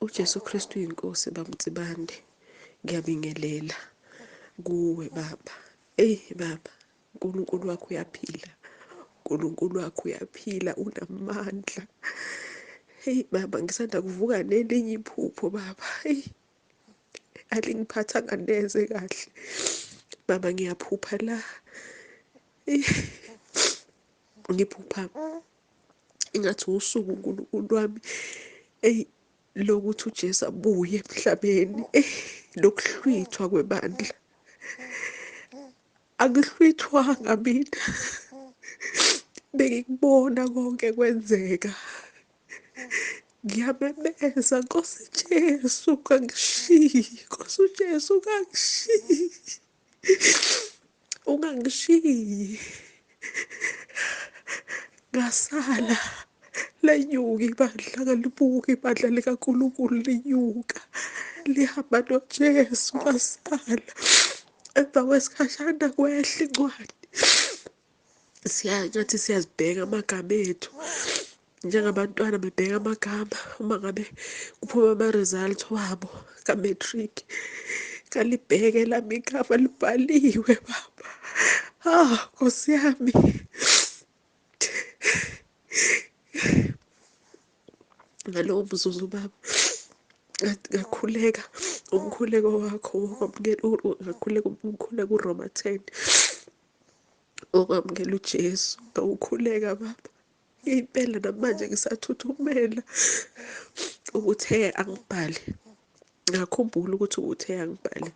UJesu Kristu uyinkosi baba Nsibande. Ngiyabingelela kuwe baba. Eyi baba, uNkulunkulu wakho uyaphila. uNkulunkulu wakho uyaphila, unamandla. Heyi baba, ngisanda kuvuka nelinye iphupho baba. Eyi, alingiphathanga neze kahle. Baba, ngiyaphupha la. Eyi, ngiphupha ingathi usuku uNkulunkulu wami, eyi, lokuthi uJesu abuye emhlabeni, eyi, lokuhlwithwa kwebandla. Angihlwithwanga mina, bengikubona konke kwenzeka. Ngiyamemeza, Nkosi Jesu ungangishiyi, Nkosi uJesu ungangishiyi, ungangishiyi. Ngasala lenyuka ibandla, ngalibuka ibandla likaNkulunkulu linyuka lihamba noJesu. Ngasala emva kwesikhashana kwehla incwadi, ngathi siyazibheka amagama ethu njengabantwana bebheka amagama uma ngabe kuphuma ama-result wabo ka-matric. Ngalibheke lami igama libhaliwe baba. Ah, Nkosi yami. Ngalowo mzuzu baba, ngakhuleka umkhuleko wakho wokwamukela, ngakhuleka umkhuleko uRoma 10 okwamukela uJesu. Ngawukhuleka baba. Impela namanje ngisathuthumela ukuthi angibhale. Ngakhumbula ukuthi uthe angibhale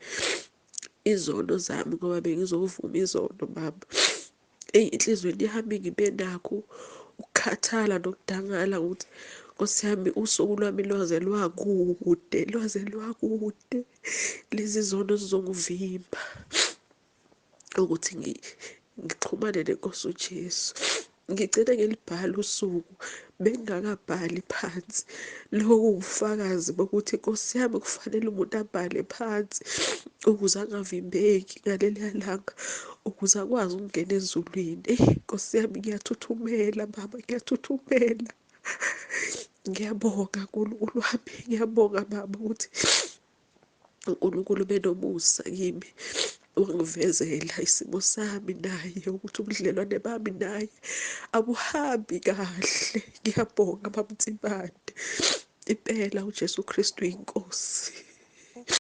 izono zami ngoba bengizovuma izono baba. Eyi, enhliziyweni yami ngibe nakho ukukhathala nokudangala ukuthi Nkosi yami usuku lwami lwaze lwakude, lwaze lwakude. Lezi zono zizongivimba ukuthi ngixhumane nenkosi uJesu. Ngigcine ngilibhala usuku bengingakabhali phansi. Lokhu kuwubufakazi bokuthi Nkosi yami kufanele umuntu abhale phansi ukuze angavimbeki ngaleliya langa, ukuze akwazi ukungena ezulwini. Eyi Nkosi yami, ngiyathuthumela baba, ngiyathuthumela. Ngiyabonga Nkulunkulu wami, ngiyabonga baba ukuthi uNkulunkulu benomusa kimi, wangivezela isimo sami naye, ukuthi ubudlelwane bami naye abuhambi kahle. Ngiyabonga baba Nsibande, impela uJesu Kristu uyinkosi.